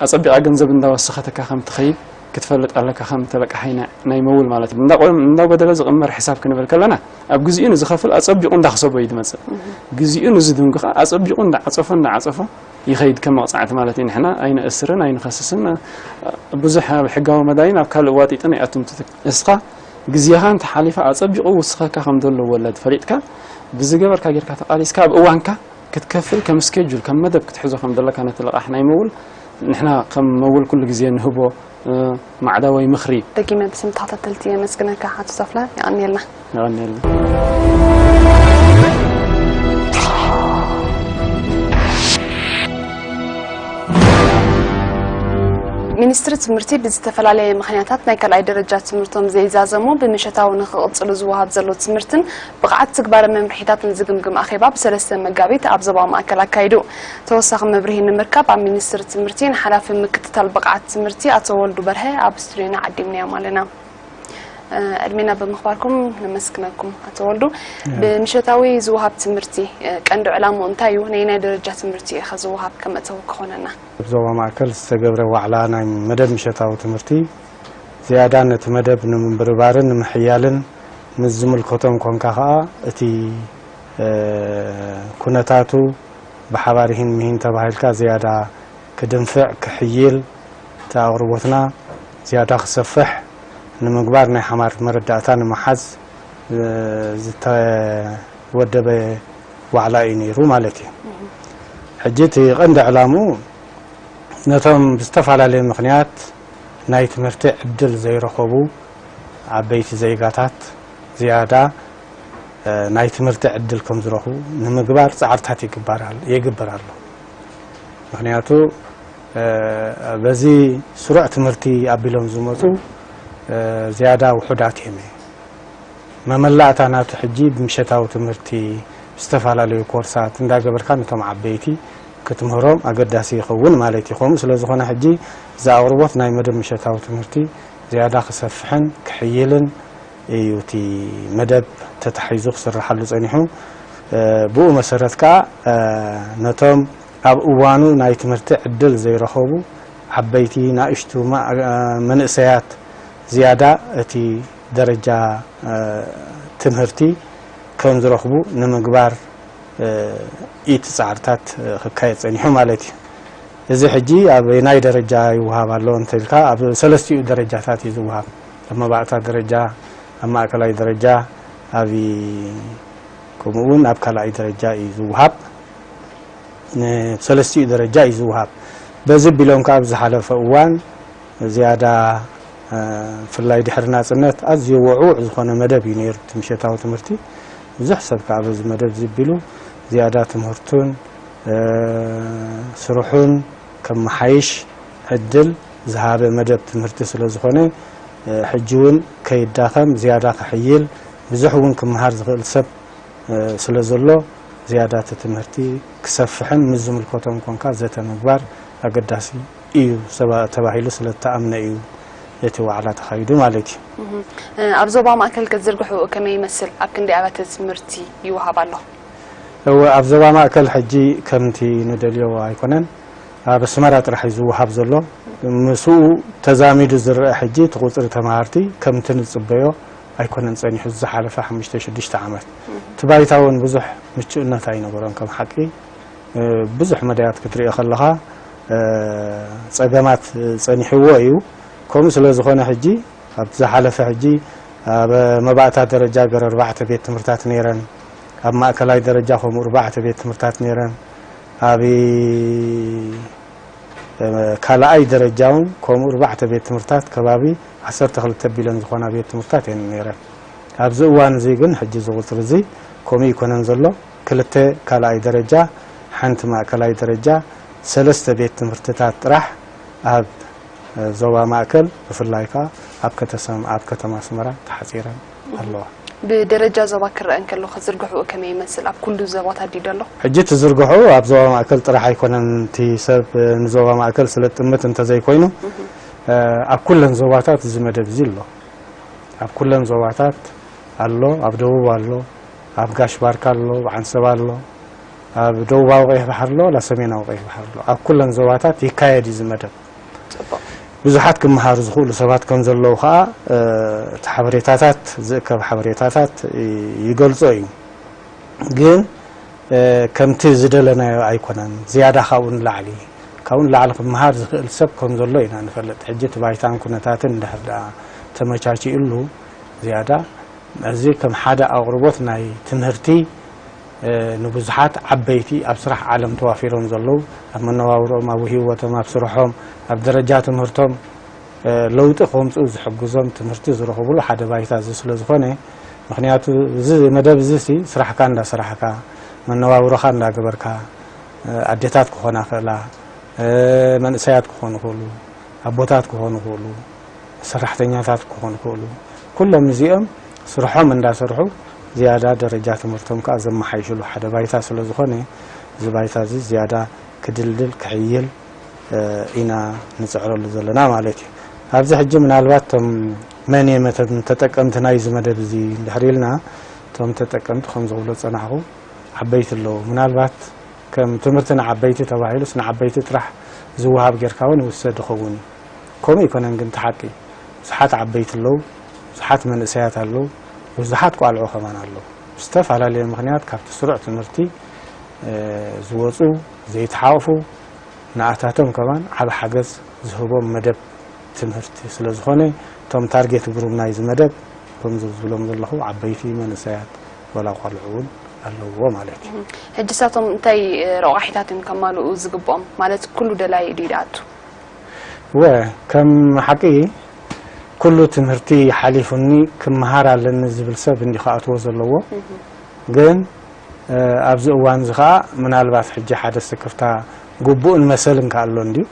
ኣጸቢቓ ገንዘብ እንዳወሰኸተካ ከም ትኸይድ ክትፈልጥ ኣለካ፣ ከም ተለቃሓይ ናይ መውል ማለት እዩ። እንዳጎደለ ዝቕመር ሕሳብ ክንብል ከለና፣ ኣብ ግዚኡ ንዝኸፍል ኣጸቢቑ እንዳኽሰቦ እዩ ዝመጽእ። ግዚኡ ንዝድንጉ ከዓ ኣጸቢቑ እንዳዓጸፎ እንዳዓጸፎ ይኸይድ ከም መቕጻዕቲ ማለት እዩ። ንሕና ኣይንእስርን ኣይንኸስስን፣ ብዙሕ ኣብ ሕጋዊ መዳይን ኣብ ካልእ ዋጢጥን ኣይኣቱን። እስኻ ግዜኻ እንተሓሊፋ ኣጸቢቑ ውስኸካ ከም ዘሎ ወለድ ፈሊጥካ፣ ብዝገበርካ ጌርካ ተቓሊስካ ኣብ እዋንካ ክትከፍል ከም ስኬጁል ከም መደብ ክትሕዞ ከም ዘለካ ነቲ ልቓሕ ናይ መውል ንሕና ከም መውል ኩሉ ግዜ ንህቦ ማዕዳ ወይ ምኽሪ። ደጊመ ብስም ተኸታተልቲ የመስግነካ ኣቶ ተኽለ፣ የቐንየልና። የቐንየልና። ሚኒስትሪ ትምህርቲ ብዝተፈላለየ ምኽንያታት ናይ ካልኣይ ደረጃ ትምህርቶም ዘይዛዘሙ ብምሸታዊ ንክቕፅሉ ዝወሃብ ዘሎ ትምህርትን ብቕዓት ትግባረ መምርሒታትን ዝግምግም ኣኼባ ብሰለስተ መጋቢት ኣብ ዞባ ማእከል ኣካይዱ። ተወሳኺ መብርሂ ንምርካብ ኣብ ሚኒስትሪ ትምህርቲ ንሓላፊ ምክትታል ብቕዓት ትምህርቲ ኣቶ ወልዱ በርሀ ኣብ ስቱድዮና ዓዲምናዮም ኣለና። ዕድሜና ብምኽባርኩም ነመስግነኩም ኣቶ ወልዱ። ብምሸታዊ ዝወሃብ ትምህርቲ ቀንዲ ዕላምኡ እንታይ እዩ? ነየናይ ደረጃ ትምህርቲ እዩ ዝወሃብ ከመእተዊ ክኾነና? ኣብ ዞባ ማእከል ዝተገብረ ዋዕላ ናይ መደብ ምሸታዊ ትምህርቲ ዝያዳ ነቲ መደብ ንምብርባርን ንምሕያልን ምስ ዝምልከቶም ኮንካ ከኣ እቲ ኩነታቱ ብሓባር ይህን ምሂን ተባሂልካ ዝያዳ ክድንፍዕ ክሕይል እቲ ኣቕርቦትና ዝያዳ ክሰፍሕ ንምግባር ናይ ሓማር መረዳእታ ንምሓዝ ዝተወደበ ዋዕላ እዩ ነይሩ ማለት እዩ። ሕጂ እቲ ቀንዲ ዕላምኡ ነቶም ብዝተፈላለየ ምኽንያት ናይ ትምህርቲ ዕድል ዘይረኸቡ ዓበይቲ ዜጋታት ዝያዳ ናይ ትምህርቲ ዕድል ከም ዝረኽቡ ንምግባር ጻዕርታት ይግበር ኣሎ። ምክንያቱ በዚ ስሩዕ ትምህርቲ ኣቢሎም ዝመፁ ዝያዳ ውሑዳት እዮም። መመላእታ ናቱ ሕጂ ብምሸታዊ ትምህርቲ ዝተፈላለዩ ኮርሳት እንዳገበርካ ነቶም ዓበይቲ ክትምህሮም ኣገዳሲ ይኸውን ማለት እዩ። ከምኡ ስለ ዝኾነ ሕጂ እዚ ኣቕርቦት ናይ መደብ ምሸታዊ ትምህርቲ ዝያዳ ክሰፍሕን ክሕይልን እዩ እቲ መደብ ተታሒዙ ክስርሓሉ ጸኒሑ። ብኡ መሰረት ከኣ ነቶም ኣብ እዋኑ ናይ ትምህርቲ ዕድል ዘይረኸቡ ዓበይቲ፣ ናእሽቱ፣ መንእሰያት ዝያዳ እቲ ደረጃ ትምህርቲ ከም ዝረኽቡ ንምግባር እቲ ጻዕርታት ክካየድ ጸኒሑ ማለት እዩ። እዚ ሕጂ ኣብ ናይ ደረጃ ይወሃብ ኣሎ እንተልካ ኣብ ሰለስቲኡ ደረጃታት እዩ ዝወሃብ። ኣብ መባእታ ደረጃ፣ ኣብ ማእከላይ ደረጃ፣ ኣብ ከምኡ እውን ኣብ ካልኣይ ደረጃ እዩ ዝወሃብ። ሰለስቲኡ ደረጃ እዩ ዝወሃብ። በዚ ቢሎም ካብ ዝሓለፈ እዋን ዝያዳ ብፍላይ ድሕሪ ናጽነት ኣዝዩ ውዕውዕ ዝኾነ መደብ እዩ ነይሩ እቲ ምሸታዊ ትምህርቲ። ብዙሕ ሰብ ከዓ በዚ መደብ ዝቢሉ ዝያዳ ትምህርቱን ስርሑን ከመሓይሽ ዕድል ዝሃበ መደብ ትምህርቲ ስለ ዝኾነ ሕጂ እውን ከይዳኸም ዝያዳ ክሕይል ብዙሕ እውን ክመሃር ዝኽእል ሰብ ስለ ዘሎ ዝያዳ እቲ ትምህርቲ ክሰፍሕን ምስ ዝምልከቶም ኮንካ ዘተ ምግባር ኣገዳሲ እዩ ተባሂሉ ስለ ዝተኣምነ እዩ እቲ ዋዕላ ተኻይዱ ማለት እዩ። ኣብ ዞባ ማእከል ክትዝርግሑ ከመይ ይመስል? ኣብ ክንደይ ኣብያተ ትምህርቲ ይወሃብ ኣሎ? እወ፣ ኣብ ዞባ ማእከል ሕጂ ከምቲ ንደልዮ ኣይኮነን። ኣብ ኣስመራ ጥራሕ እዩ ዝወሃብ ዘሎ። ምስኡ ተዛሚዱ ዝረአ ሕጂ እቲ ቁጽሪ ተማሃርቲ ከምቲ ንጽበዮ ኣይኮነን ጸኒሑ ዝሓለፈ ሓሙሽተ ሽዱሽተ ዓመት። እቲ ባይታ እውን ብዙሕ ምቹእነት ኣይነበሮን ከም ሓቂ። ብዙሕ መዳያት ክትሪኦ ከለኻ ጸገማት ጸኒሕዎ እዩ። ከምኡ ስለ ዝኾነ ሕጂ ኣብ ዝሓለፈ ሕጂ ኣብ መባእታ ደረጃ ገር ኣርባዕተ ቤት ትምህርታት ነይረን። ኣብ ማእከላይ ደረጃ ከምኡ ኣርባዕተ ቤት ትምህርታት ነይረን። ኣብ ካልኣይ ደረጃ እውን ከምኡ ኣርባዕተ ቤት ትምህርታት ከባቢ ዓሰርተ ክልተ ቢለን ዝኾና ቤት ትምህርታት እየን ነይረን። ኣብዚ እዋን እዚ ግን ሕጂ እዚ ቁፅሪ እዚ ከምኡ ኣይኮነን ዘሎ። ክልተ ካልኣይ ደረጃ፣ ሓንቲ ማእከላይ ደረጃ፣ ሰለስተ ቤት ትምህርትታት ጥራሕ ኣብ ዞባ ማእከል ብፍላይ ከዓ ኣብ ከተሰም-፣ ኣብ ከተማ ኣስመራ ተሓፂረን ኣለዋ። ብደረጃ ዞባ ክረአ እንከሎ ክዝርግሕኡ ከመይ ይመስል? ኣብ ኩሉ ዞባታት ድዩ ዘሎ? ሕጂ እቲ ዝርግሑ ኣብ ዞባ ማእከል ጥራሕ ኣይኮነን። እቲ ሰብ ንዞባ ማእከል ስለ ጥምት እንተዘይኮይኑ፣ ኣብ ኩለን ዞባታት እዚ መደብ እዚ ኣሎ። ኣብ ኩለን ዞባታት ኣሎ። ኣብ ደቡብ ኣሎ፣ ኣብ ጋሽ ባርካ ኣሎ፣ ኣብ ዓንሰባ ኣሎ፣ ኣብ ደቡባዊ ቀይሕ ባሕሪ ኣሎ፣ ኣብ ሰሜናዊ ቀይሕ ባሕሪ ኣሎ። ኣብ ኩለን ዞባታት ይካየድ እዩ እዚ መደብ። ብዙሓት ክመሃሩ ዝኽእሉ ሰባት ከም ዘለዉ ከኣ እቲ ሓበሬታታት፣ ዝእከብ ሓበሬታታት ይገልጾ እዩ። ግን ከምቲ ዝደለናዮ ኣይኮነን። ዝያዳ ካብኡ ንላዕሊ፣ ካብኡ ንላዕሊ ክመሃር ዝኽእል ሰብ ከም ዘሎ ኢና ንፈልጥ። ሕጂ እቲ ባይታን ኩነታትን እንድሕር ደኣ ተመቻችእሉ፣ ዝያዳ እዚ ከም ሓደ ኣቕርቦት ናይ ትምህርቲ ንብዙሓት ዓበይቲ ኣብ ስራሕ ዓለም ተዋፊሮም ዘለዉ፣ ኣብ መነባብሮኦም፣ ኣብ ህይወቶም፣ ኣብ ስርሖም፣ ኣብ ደረጃ ትምህርቶም ለውጢ ከምፅኡ ዝሕግዞም ትምህርቲ ዝረኽብሉ ሓደ ባይታ እዚ ስለ ዝኾነ፣ ምኽንያቱ እዚ መደብ እዚ ሲ ስራሕካ እንዳሰራሕካ፣ መነባብሮኻ እንዳገበርካ፣ ኣዴታት ክኾና ክእላ፣ መንእሰያት ክኾኑ ክእሉ፣ ኣቦታት ክኾኑ ክእሉ፣ ሰራሕተኛታት ክኾኑ ክእሉ፣ ኩሎም እዚኦም ስርሖም እንዳሰርሑ ዝያዳ ደረጃ ትምህርቶም ከዓ ዘመሓይሽሉ ሓደ ባይታ ስለ ዝኾነ፣ እዚ ባይታ እዚ ዝያዳ ክድልድል ክሕይል ኢና ንፅዕረሉ ዘለና ማለት እዩ። ኣብዚ ሕጂ ምናልባት እቶም መን እዮም እቶም ተጠቀምቲ ናይዚ መደብ እዚ እንድሕር ኢልና፣ እቶም ተጠቀምቲ ከም ዝብሎ ዝፀናሕኹ ዓበይቲ ኣለዉ። ምናልባት ከም ትምህርቲ ንዓበይቲ ተባሂሉስ ንዓበይቲ ጥራሕ ዝወሃብ ጌርካ እውን ይውሰድ ይኸውን እዩ። ከምኡ ኣይኮነን ግን እቲ ሓቂ። ብዙሓት ዓበይቲ ኣለዉ፣ ብዙሓት መንእሰያት ኣለዉ፣ ብዙሓት ቋልዑ ከማን ኣለዉ። ብዝተፈላለየ ምኽንያት ካብቲ ስሩዕ ትምህርቲ ዝወፁ፣ ዘይተሓቑፉ፣ ንኣታቶም ከማን ዓቢ ሓገዝ ዝህቦም መደብ ትምህርቲ ስለ ዝኾነ፣ እቶም ታርጌት ግሩም ናይዚ መደብ ከምዚ ዝብሎም ዘለኹ ዓበይቲ፣ መንእሰያት፣ ወላ ቆልዑ እውን ኣለውዎ ማለት እዩ። ሕጂ ንሳቶም እንታይ ረቋሒታት እዮም ከማልኡ ዝግብኦም? ማለት ኩሉ ደላይ ድዩ ይኣቱ? ወ ከም ሓቂ ኩሉ ትምህርቲ ሓሊፉኒ ክመሃር ኣለኒ ዝብል ሰብ እንዲ ክኣትዎ ዘለዎ። ግን ኣብዚ እዋን እዚ ከዓ ምናልባት ሕጂ ሓደ ስክፍታ ግቡእን መሰልን ከ ኣሎ እንድዩ።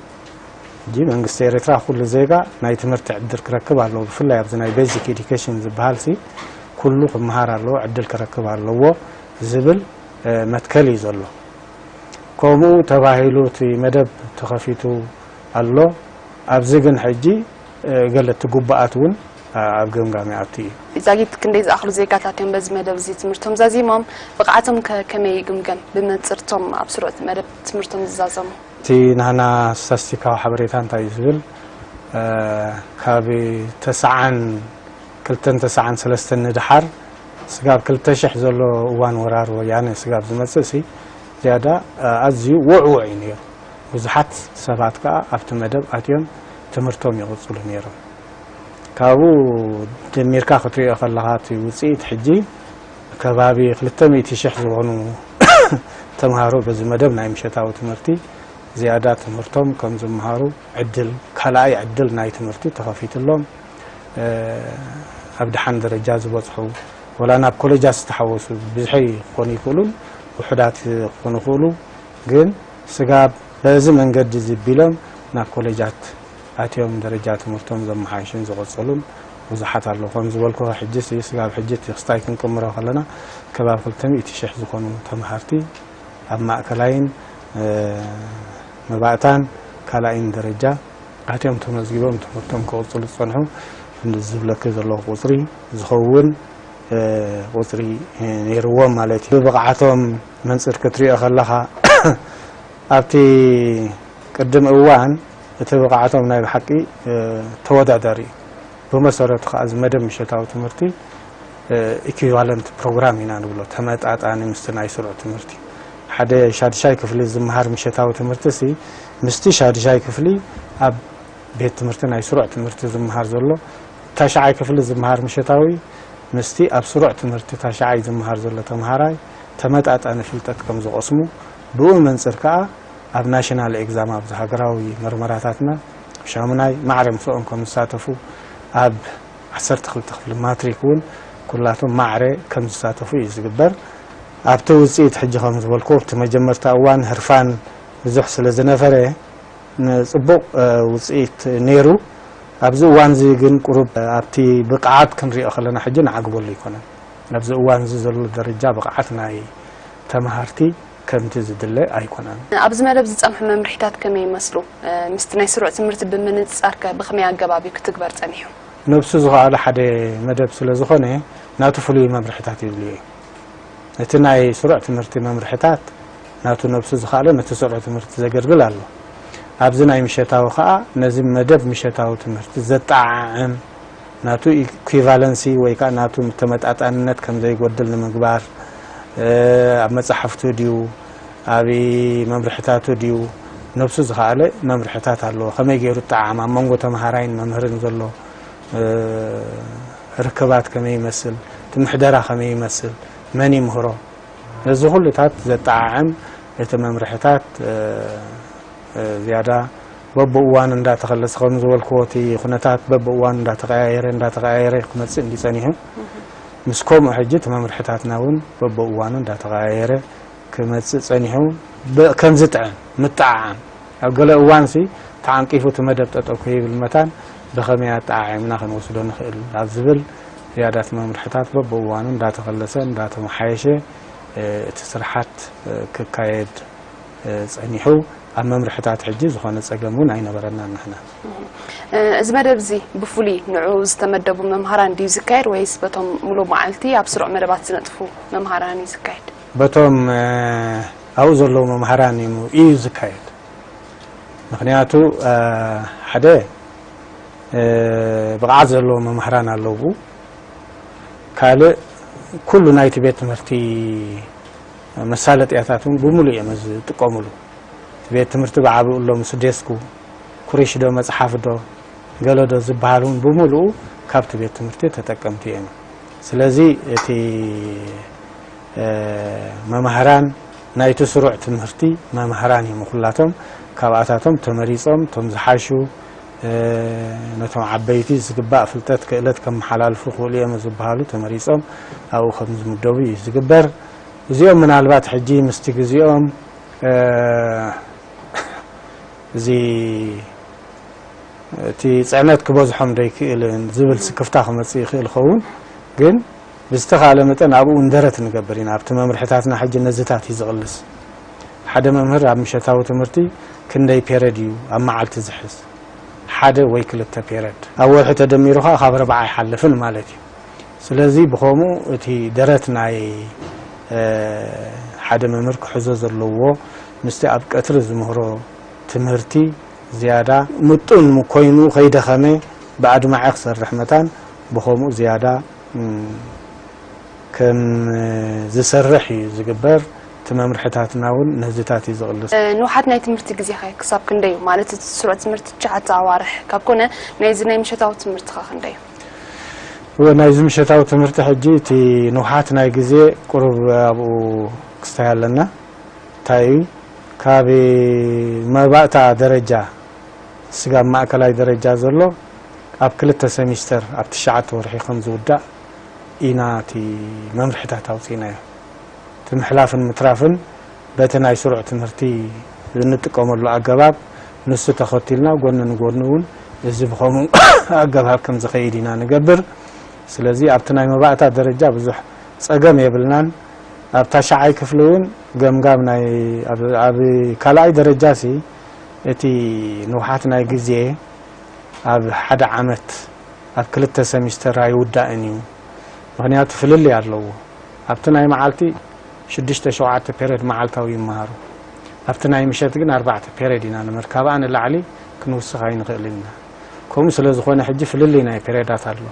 ሕጂ መንግስቲ ኤርትራ ኩሉ ዜጋ ናይ ትምህርቲ ዕድል ክረክብ ኣለዎ። ብፍላይ ኣብዚ ናይ ቤዚክ ኤዱኬሽን ዝበሃል ሲ ኩሉ ክመሃር ኣለዎ፣ ዕድል ክረክብ ኣለዎ ዝብል መትከል እዩ ዘሎ። ከምኡ ተባሂሉ እቲ መደብ ተኸፊቱ ኣሎ። ኣብዚ ግን ሕጂ ገለ እቲ ግቡኣት እውን ኣብ ገምጋም ይኣቱ እዩ። ዛጊት ክንደይ ዝኣኽሉ ዜጋታት እዮም በዚ መደብ እዚ ትምህርቶም ዛዚሞም? ብቕዓቶም ከ ከመይ ይግምገም? ብመንጽርቶም ኣብ ስሩዕ መደብ ትምህርቶም ዝዛዘሙ? እቲ ናህና ስታስቲካዊ ሓበሬታ እንታይ እዩ ዝብል፣ ካብ ተስዓን ክልተን ተስዓን ሰለስተን ንድሓር ስጋብ ክልተ ሽሕ ዘሎ እዋን ወራር ወያነ ስጋብ ዝመጽእ ሲ ዝያዳ ኣዝዩ ውዕውዕ እዩ ነይሩ። ብዙሓት ሰባት ከኣ ኣብቲ መደብ ኣትዮም ትምህርቶም ይቕጽሉ ነይሮም። ካብኡ ደሚርካ ክትሪኦ ከለኻ እቲ ውጽኢት ሕጂ ከባቢ ክልተ ሚእቲ ሽሕ ዝኾኑ ተምሃሮ በዚ መደብ ናይ ምሸታዊ ትምህርቲ ዝያዳ ትምህርቶም ከም ዝመሃሩ ዕድል፣ ካልኣይ ዕድል ናይ ትምህርቲ ተኸፊትሎም ኣብ ደሓን ደረጃ ዝበጽሑ ወላ ናብ ኮሌጃት ዝተሓወሱ ብዝሒ ክኾኑ ይኽእሉን ውሑዳት ክኾኑ ይኽእሉ፣ ግን ስጋብ በዚ መንገዲ እዚ ቢሎም ናብ ኮሌጃት ኣትዮም ደረጃ ትምህርቶም ዘመሓይሹን ዝቐጸሉን ብዙሓት ኣለዉ። ከም ዝበልኩ ሕጂ ሲ ስጋብ ሕጂ እቲ ክስታይ ክንቅምሮ ከለና ከባቢ ክልተ ሚእቲ ሽሕ ዝኾኑ ተምሃርቲ ኣብ ማእከላይን መባእታን ካልኣይን ደረጃ ኣትዮም ተመዝጊቦም ትምህርቶም ክቕጽሉ ዝጸንሑ ክንዲ ዝብለኪ ዘለኹ ቁጽሪ ዝኸውን ቁጽሪ ነይርዎም ማለት እዩ። ብብቕዓቶም መንጽር ክትሪኦ ከለኻ ኣብቲ ቅድም እዋን እቲ ብቕዓቶም ናይ ብሓቂ ተወዳዳሪ እዩ። ብመሰረቱ ከኣ እዚ መደብ ምሸታዊ ትምህርቲ ኢኩቫለንት ፕሮግራም ኢና ንብሎ፣ ተመጣጣኒ ምስቲ ናይ ስሩዕ ትምህርቲ። ሓደ ሻድሻይ ክፍሊ ዝመሃር ምሸታዊ ትምህርቲ ሲ ምስቲ ሻድሻይ ክፍሊ ኣብ ቤት ትምህርቲ ናይ ስሩዕ ትምህርቲ ዝመሃር ዘሎ ታሽዓይ ክፍሊ ዝመሃር ምሸታዊ ምስቲ ኣብ ስሩዕ ትምህርቲ ታሽዓይ ዝመሃር ዘሎ ተምሃራይ ተመጣጣኒ ፍልጠት ከም ዝቐስሙ፣ ብኡ መንጽር ከኣ ኣብ ናሽናል ኤግዛም ኣብዚ ሃገራዊ መርመራታትና ሻሙናይ ማዕረ ምስኦም ከም ዝሳተፉ፣ ኣብ ዓሰርተ ክልተ ክፍሊ ማትሪክ እውን ኩላቶም ማዕረ ከም ዝሳተፉ እዩ ዝግበር። ኣብቲ ውጽኢት ሕጂ ከም ዝበልኩ ኣብቲ መጀመርታ እዋን ህርፋን ብዙሕ ስለ ዝነበረ ንጽቡቕ ውጽኢት ነይሩ። ኣብዚ እዋን እዚ ግን ቁሩብ ኣብቲ ብቕዓት ክንሪኦ ከለና ሕጂ ንዓግበሉ ኣይኮነን። ኣብዚ እዋን እዚ ዘሎ ደረጃ ብቕዓት ናይ ተምሃርቲ ከምቲ ዝድለ ኣይኮነን። ኣብዚ መደብ ዝጸንሑ መምርሒታት ከመይ ይመስሉ? ምስቲ ናይ ስሩዕ ትምህርቲ ብምንጻር ከ ብኸመይ ኣገባብ እዩ ክትግበር ጸኒሑ? ነብሱ ዝኸኣለ ሓደ መደብ ስለ ዝኾነ ናቱ ፍሉይ መምርሒታት ይድልዮ እዩ። እቲ ናይ ስሩዕ ትምህርቲ መምርሒታት ናቱ ነብሱ ዝኸኣለ ነቲ ስሩዕ ትምህርቲ ዘገልግል ኣሎ። ኣብዚ ናይ ምሸታዊ ከኣ ነዚ መደብ ምሸታዊ ትምህርቲ ዘጠዓዕም ናቱ ኢኩቫለንሲ ወይ ከኣ ናቱ ተመጣጣንነት ከም ዘይጎድል ንምግባር፣ እ፣ ኣብ መጻሕፍቱ ድዩ፣ ኣብ መምርሕታቱ ድዩ፣ ነብሱ ዝኸኣለ መምርሕታት ኣለዎ። ከመይ ገይሩ ይጠዓዓም፣ ኣብ መንጎ ተመሃራይን መምህርን ዘሎ፣ እ፣ ርክባት ከመይ ይመስል፣ እቲ ምሕደራ ከመይ ይመስል፣ መን ይምህሮ፣ ነዚ ኩሉታት ዘጠዓዕም እቲ መምርሕታት፣ እ፣ እ፣ ዝያዳ በብእዋኑ እንዳተኸለሰ፣ ከም ዝበልክዎ፣ እቲ ኩነታት በብእዋኑ እንዳተቐያየረ፣ እንዳተቐያየረ ክመጽእ እንዲ ጸኒሑ፣ ምስ ከምኡ ሕጂ እቲ መምርሕታትና እውን በብእዋኑ እንዳተቐያየረ ክመጽእ ጸኒሑ፣ ብ-፣ ከም ዝጥዕም፣ ምጥዓዓም፣ ኣብ ገለ እዋንሲ ተዓንቂፉ እቲ መደብ ጠጠው ከይብል መታን ብኸመይ ኣጠዓዒምና ክንወስዶ ንኽእል ኣብ ዝብል ዝያዳ እቲ መምርሕታት በብእዋኑ እንዳተኸለሰ፣ እንዳተመሓየሸ፣ እ፣ እቲ ስርሓት፣ እ፣ ክካየድ፣ እ፣ ጸኒሑ። ኣብ መምርሕታት ሕጂ ዝኾነ ጸገም እውን ኣይነበረናን ንሕና። እ፣ እዚ መደብ እዚ ብፍሉይ ንዑ ዝተመደቡ መምሃራን ድዩ ዝካየድ ወይስ በቶም ሙሉእ መዓልቲ ኣብ ስሩዕ መደባት ዝነጥፉ መምሃራን እዩ ዝካየድ? በቶም፣ እ፣ ኣብኡ ዘለዉ መምሃራን እዩ፣ እዩ ዝካየድ። ምኽንያቱ፣ እ፣ ሓደ፣ እ፣ ብቕዓት ዘለዎም መምሃራን ኣለዉ። ካልእ፣ ኩሉ ናይቲ ቤት ትምህርቲ መሳለጥያታት እውን ብምሉእ እዮም ዝጥቀሙሉ። እቲ ቤት ትምህርቲ ብዓቢኡ ኣሎ፣ ምስ ዴስኩ፣ ኩሪሽ ዶ፣ መጽሓፍ ዶ፣ ገለ ዶ ዝበሃል እውን ብምሉኡ ካብቲ ቤት ትምህርቲ ተጠቀምቲ እዮም። ስለዚ እቲ፣ እ፣ መማህራን ናይቲ ስሩዕ ትምህርቲ መማህራን እዮም። ኩላቶም ካብኣታቶም ተመሪጾም፣ እቶም ዝሓሹ፣ እ፣ ነቶም ዓበይቲ ዝግባእ ፍልጠት፣ ክእለት ከመሓላልፉ ክእሉ እዮም ዝበሃሉ ተመሪጾም ኣብኡ ከም ዝምደቡ እዩ ዝግበር። እዚኦም ምናልባት ሕጂ ምስቲ ግዜኦም፣ እ፣ እዚ እቲ ጽዕነት ክበዝሖም ዶ ይክእልን ዝብል ስክፍታ ክመጽእ ይኽእል ይኸውን። ግን ብዝተኻለ መጠን ኣብኡ እንደረት ንገብር ኢና። ኣብቲ መምርሕታትና ሕጂ ነዚታት እዩ ዝቕልስ። ሓደ መምህር ኣብ ምሸታዊ ትምህርቲ ክንደይ ፔረድ እዩ ኣብ መዓልቲ ዝሕዝ? ሓደ ወይ ክልተ ፔረድ። ኣብ ወርሒ ተደሚሩ ኸኣ ካብ ኣርባዓ ኣይሓልፍን ማለት እዩ። ስለዚ ብኸምኡ እቲ ደረት ናይ፣ እ፣ ሓደ መምህር ክሕዞ ዘለዎ ምስቲ ኣብ ቀትሪ ዝምህሮ ትምህርቲ ዝያዳ ምጡን ኮይኑ ከይደኸመ ብኣድማዒ ክሰርሕ መታን ብኸምኡ ዝያዳ፣ እም፣ ከም ዝሰርሕ እዩ ዝግበር። እቲ መምርሕታትና እውን ነዚታት እዩ ዝቕልስ። እ፣ ንውሓት ናይ ትምህርቲ ግዜኸ ክሳብ ክንደይ እዩ? ማለት እቲ ስሩዕ ትምህርቲ ትሽዓተ ኣዋርሕ ካብ ኮነ ናይዚ ናይ ምሸታዊ ትምህርትኸ ክንደይ እዩ? እወ፣ ናይዚ ምሸታዊ ትምህርቲ ሕጂ እቲ ንውሓት ናይ ግዜ ቁሩብ ኣብኡ ክስታይ ኣለና። እንታይ እዩ? ካብ መባእታ ደረጃ ስጋብ ማእከላይ ደረጃ ዘሎ ኣብ ክልተ ሰሚስተር ኣብ ትሽዓተ ወርሒ ከም ዝውዳእ ኢና እቲ መምርሕታት ኣውጺእናዮ። እቲ ምሕላፍን ምትራፍን በቲ ናይ ስሩዕ ትምህርቲ እንጥቀመሉ ኣገባብ ንሱ ተኸቲልና ጎኒ ንጎኒ እውን እዚ ብኸምኡ ኣገባብ ከም ዝኸይድ ኢና ንገብር። ስለዚ ኣብቲ ናይ መባእታ ደረጃ ብዙሕ ጸገም የብልናን። ኣብ ታሽዓይ ክፍሊ እውን ገምጋም ናይ ኣብ፣ ኣብ ካልኣይ ደረጃ ሲ እቲ ንውሓት ናይ ግዜ ኣብ ሓደ ዓመት ኣብ ክልተ ሰሚስተር ኣይውዳእን እዩ። ምኽንያቱ ፍልልይ ኣለዎ። ኣብቲ ናይ መዓልቲ ሽዱሽተ ሸውዓተ ፔሬድ መዓልታዊ ይመሃሩ። ኣብቲ ናይ ምሸት ግን ኣርባዕተ ፔሬድ ኢና ንምህር። ካብኣ ንላዕሊ ክንውስኽ ኣይንኽእልን ኢና። ከምኡ ስለ ዝኾነ ሕጂ ፍልልይ ናይ ፔሬዳት ኣሎ።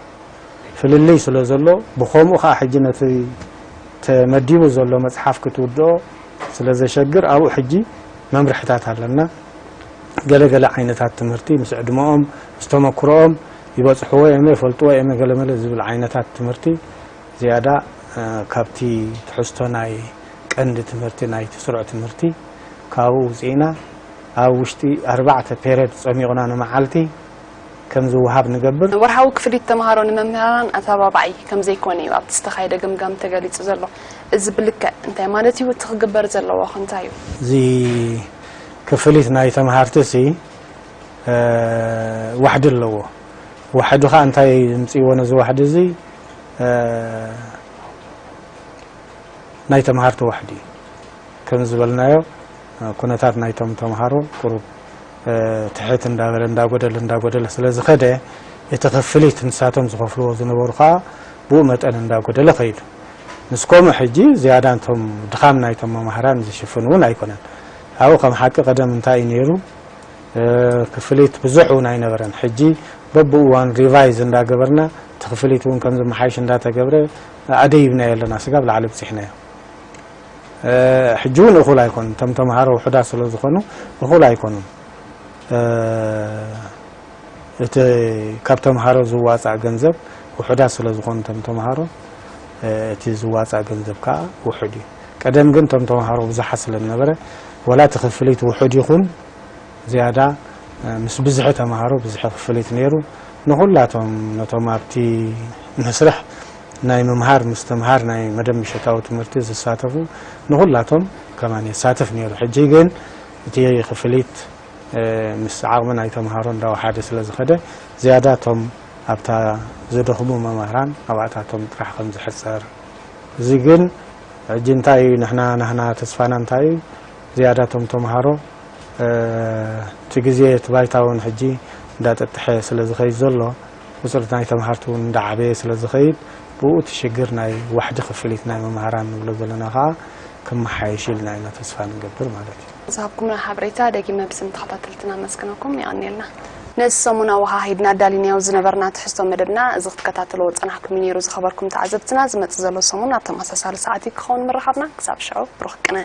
ፍልልይ ስለ ዘሎ፣ ብኸምኡ ኸኣ ሕጂ ነቲ ተመዲቡ ዘሎ መጽሓፍ ክትውድኦ ስለ ዘሸግር፣ ኣብኡ ሕጂ መምርሕታት ኣለና። ገለ ገለ ዓይነታት ትምህርቲ ምስ ዕድመኦም፣ ምስ ተመክሮኦም ይበጽሕዎ እዮም፣ ይፈልጥዎ እዮም፣ ገለ መለ ዝብል ዓይነታት ትምህርቲ ዝያዳ፣ እ፣ ካብቲ ትሕዝቶ ናይ ቀንዲ ትምህርቲ ናይቲ ስሩዕ ትምህርቲ ካብኡ ውጽኢና ኣብ ውሽጢ ኣርባዕተ ፔሬድ ጸሚቑና ንመዓልቲ ከም ዝወሃብ ንገብር። ወርሓዊ ክፍሊት ተምሃሮ ንመምህራን ኣተባባዒ ከም ዘይኮነ እዩ ኣብቲ ዝተኻየደ ገምጋም ተገሊጹ ዘሎ። እዚ ብልክዕ እንታይ ማለት እዩ? እቲ ክግበር ዘለዎ ኸ እንታይ እዩ? እዚ ክፍሊት ናይ ተምሃርቲ ሲ፣ እ፣ ዋሕዲ ኣለዎ። ዋሕዲ ኸኣ እንታይ ዝምጽእዎ ነዚ ዋሕዲ እዚ፣ እ፣ ናይ ተምሃርቲ ዋሕዲ እዩ። ከም ዝበልናዮ፣ እ፣ ኩነታት ናይቶም ተምሃሮ ቁሩብ፣ እ፣ ትሕት እንዳበለ፣ እንዳጎደለ፣ እንዳጎደለ ስለ ዝኸደ፣ እቲ ክፍሊት ንሳቶም ዝኸፍልዎ ዝነበሩ ኸኣ ብኡ መጠን እንዳጎደለ ኸይዱ። ምስ ከምኡ ሕጂ ዝያዳ ነቶም ድኻም ናይቶም መማህራን ዝሽፍን እውን ኣይኮነን። ኣብኡ ከም ሓቂ ቀደም እንታይ እዩ ነይሩ? ክፍሊት ብዙሕ እውን ኣይነበረን። ሕጂ በብእዋን ሪቫይዝ እንዳገበርና እቲ ክፍሊት እውን ከም ዝመሓይሽ እንዳተገብረ ኣደይብናዮ ኣለና፣ ስጋብ ላዕሊ ብፂሕናዮ። ሕጂ እውን እኹል ኣይኮኑን። እቶም ተምሃሮ ውሑዳት ስለ ዝኾኑ እኹል ኣይኮኑን። እቲ ካብ ተምሃሮ ዝዋፃእ ገንዘብ ውሑዳት ስለ ዝኾኑ እቶም ተምሃሮ እቲ ዝዋፃእ ገንዘብ ከዓ ውሑድ እዩ። ቀደም ግን እቶም ተምሃሮ ብዙሓት ስለ ዝነበረ ወላ እቲ ክፍሊት ውሑድ ይኹን ዝያዳ ምስ ብዝሒ ተምሃሮ ብዝሒ ክፍሊት ነይሩ። ንኹላቶም ነቶም ኣብቲ መስርሕ ናይ ምምሃር ምስትምሃር ናይ መደብ ምሸታዊ ትምህርቲ ዝሳተፉ ንኹላቶም ከማን የሳትፍ ነይሩ። ሕጂ ግን እቲ ክፍሊት ምስ ዓቕሚ ናይ ተምሃሮ እንዳወሓደ ስለ ዝኸደ ዝያዳ እቶም ኣብታ ዝደኽሙ መምህራን ኣብኣታቶም ጥራሕ ከም ዝሕፀር። እዚ ግን ሕጂ እንታይ እዩ ንሕና ናህና ተስፋና እንታይ እዩ ዝያዳ እቶም ተምሃሮ እቲ ግዜ እቲ ባይታ እውን ሕጂ እንዳጠጥሐ ስለ ዝኸይድ ዘሎ ቁፅሪ ናይ ተምሃርቲ እውን እንዳዓበየ ስለ ዝኸይድ ብኡ እቲ ሽግር ናይ ዋሕዲ ክፍሊት ናይ መምሃራን ንብሎ ዘለና ከዓ ክመሓየሽ ኢልና ኢና ተስፋ ንገብር ማለት እዩ። ዝሃብኩምና ሓበሬታ ደጊመ ብስም ተኸታተልትና ነመስግነኩም። የቐንየልና። ነዚ ሰሙን ኣወሃሂድና ኣዳሊናዮ ዝነበርና ትሕዝቶ መደብና እዚ ክትከታተልዎ ዝጸናሕኩም እዩ ነይሩ። ዝኸበርኩም ተዓዘብትና፣ ዝመጽእ ዘሎ ሰሙን ኣብ ተመሳሳሊ ሰዓት እዩ ክኸውን ምርኻብና። ክሳብ ሽዑ ብሩኽ ቅነ።